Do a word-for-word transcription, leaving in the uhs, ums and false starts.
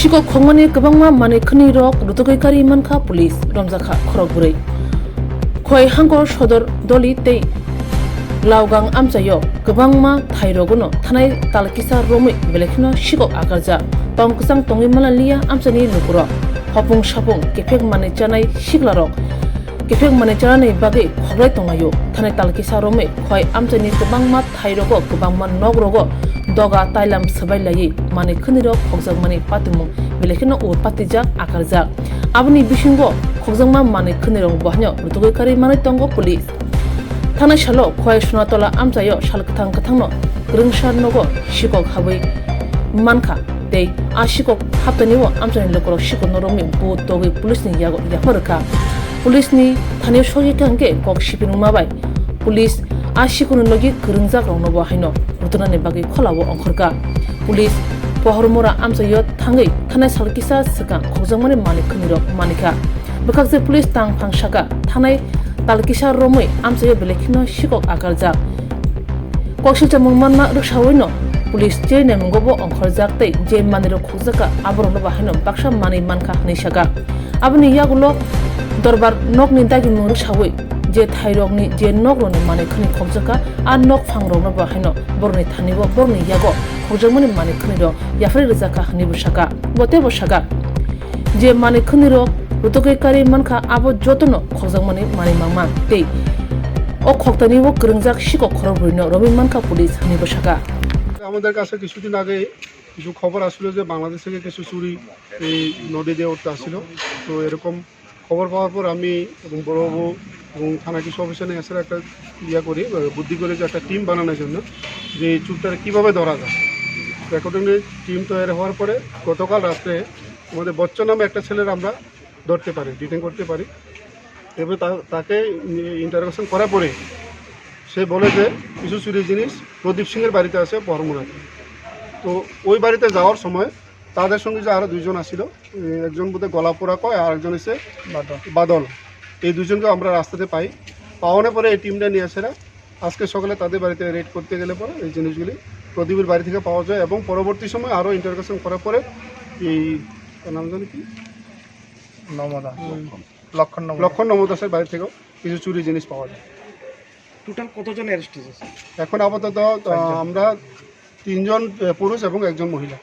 Sikok khokmani kwbangma manwi khwnwi rok rutugwi kari mankha police, romjakha khorok bwrwi. Khowai Hangkor Sodor Doli tei Laogang amchaio kwbangma thai rogono thanai tal kisa romwi belai kheno sikok akarjak. Tong kwchang tongwi manliya amchaini lukurok. Hopung sapung kephek manwi chanai siklarok, kephek manwi chanani bagwi khoklai tonglaio. Thanai tal kisa romwi Khowai amchaini kwbangma thai rogo, kwbangma nok rogo doga tailam swbai laiwi manwi khwnwi rok khokjakmani patimung belai kheno ur patijak, akarjak. Aboni bisingo khokjakma manwi khwnwi rok bo haino rutugwi karwi manwi tongo police. Thanai salo Khowai Sonatola amchaio sal kwthang kwthangno kwrwngsa nogo sikok habwi mankha tei a sikok haptani o amchaini lukurok sikokno romwi bo togwi police ni yago yapharwkha. Police ni thani sogwi kha hwnkhe kok sipinungma bai police a sikokni logi kwrwngjak rokno bo haino rutunani bagwi kholao ongkhorkha. Police Pohormora amchaio thangwi thanai sal kisa swkang khokjakmani manwi khwnwi rok manikha. Bwkhakse police tang phang saka thanai tal kisa romwi amchaio belai kheno sikok akarjak. Koksilchamung manma rwksaoino police chini naimungo bo ongkhorjak tei je manwirok khokjakha aborokno bo haino baksa manwi mankha hwnwi saka. Aboni yagulo dorbar nokni dagimung rwksawi je thairokni je nokrokni manwi khwnwi khokjakha a nok phangrokno bo haino borokni thani bo borokni yago khokjakmani manwi khwnwirok yapharwi rwjakha hwnwi bo saka. Bo teibo saka. Je manwi khwnwirok rutugwi karwi mankha, abo jotono khokjakmani manwi mangma tei o khoktani o kwrwngjak sikok khorok bwrwino romwi mankha police hwnwi bo saka. আমাদের কাছে কিছুদিন আগে কিছু খবর আসলো যে বাংলাদেশ থেকে কিছু চুরি এই নদী দিয়ে উঠতে আসছিল। তো এরকম খবর পাওয়ার পর আমি এবং বড়বাবু এবং থানা কিছু অফিসার নিয়ে এসে একটা ইয়া করি, আহ, বুদ্ধি করে যে একটা টিম বানানোর জন্য যে এই চুরটাকে কীভাবে ধরা যায়। তো অ্যাকর্ডিংলি টিম তৈরি হওয়ার পরে গতকাল রাত্রে আমাদের বচ্চন নামে একটা ছেলের আমরা ধরতে পারি, ডিটেইন করতে পারি। এবার তা-, তাকে ইন্টারোগেশন করার পরে সে বলে যে কিছু চুরি জিনিস প্রদীপ সিংয়ের বাড়িতে আছে বহরমুড়াতে। তো ওই বাড়িতে যাওয়ার সময় তাদের সঙ্গে যে আরও দুইজন আসছিল, এ, একজন বোধহয় গলাপোড়া কয় আর একজন হচ্ছে বাদল। বাদল। এই দুইজনকে আমরা রাস্তাতে পাই। পাওয়ানোর পরে এই টিমটা নিয়ে আসে এরা। আজকে সকালে তাদের বাড়িতে রেড করতে গেলে পরে এই জিনিসগুলি প্রদীপের বাড়ি থেকে পাওয়া যায় এবং পরবর্তী সময় আরও ইন্টারোগেশন করার পরে এই, তার নাম জানি কি? নমদা। হুম। লক্ষণ নমদা। লক্ষণ নমদাসের বাড়ি থেকেও কিছু চুরি জিনিস পাওয়া যায়। টোটাল কতজন অ্যারেস্ট হয়েছে, স্যার? এখন আপাতত, আহ, চারজন। আমরা তিনজন, আহ, পুরুষ এবং একজন মহিলা।